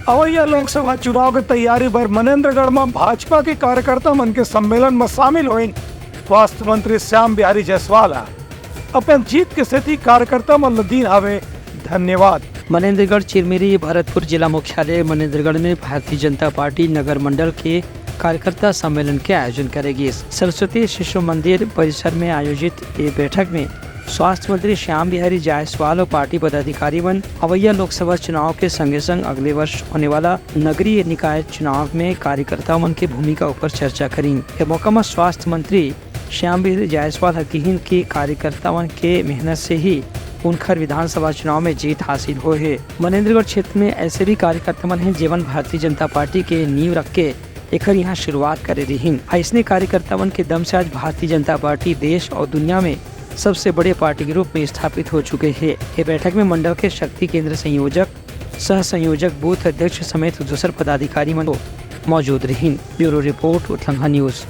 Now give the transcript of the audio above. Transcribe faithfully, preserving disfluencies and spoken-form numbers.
अवइया लोकसभा चुनाव के तैयारी बर मनेंद्रगढ़ म भाजपा के कार्यकर्ता मन के सम्मेलन म शामिल होइन स्वास्थ्य मंत्री श्याम बिहारी जायसवाल ह अपन जीत के सेती कार्यकर्ता मन ल दीन हावे धन्यवाद। मनेंद्रगढ़ चिरमिरी भरतपुर जिला मुख्यालय मनेंद्रगढ़ में भारतीय जनता पार्टी नगर मंडल के कार्यकर्ता सम्मेलन के आयोजन करे गिस। सरस्वती शिशु मंदिर परिसर में आयोजित ये बैठक में स्वास्थ्य मंत्री श्याम बिहारी जायसवाल और पार्टी पदाधिकारी मन अवैया लोकसभा चुनाव के संगे संग अगले वर्ष होने वाला नगरीय निकाय चुनाव में कार्यकर्ता मन के भूमिका ऊपर चर्चा करिन। ये मौका म स्वास्थ्य मंत्री श्याम बिहारी जायसवाल ह किहिन कि कार्यकर्ता मन के मेहनत से ही उनखर विधानसभा चुनाव में जीत हासिल होए हे। मनेंद्रगढ़ क्षेत्र में ऐसे भी कार्यकर्ता मन हैं, जेमन भारतीय जनता पार्टी के नींव रख के एखर यहाँ शुरुआत करे रिहिन। अइसने कार्यकर्ता मन के दम से आज भारतीय जनता पार्टी देश और दुनिया में सबसे बड़े पार्टी के रूप में स्थापित हो चुके हे। ये बैठक में मंडल के शक्ति केंद्र संयोजक, सह संयोजक, बूथ अध्यक्ष समेत दूसर पदाधिकारी मन मौजूद रिहिन। ब्यूरो रिपोर्ट, उठलंघा न्यूज।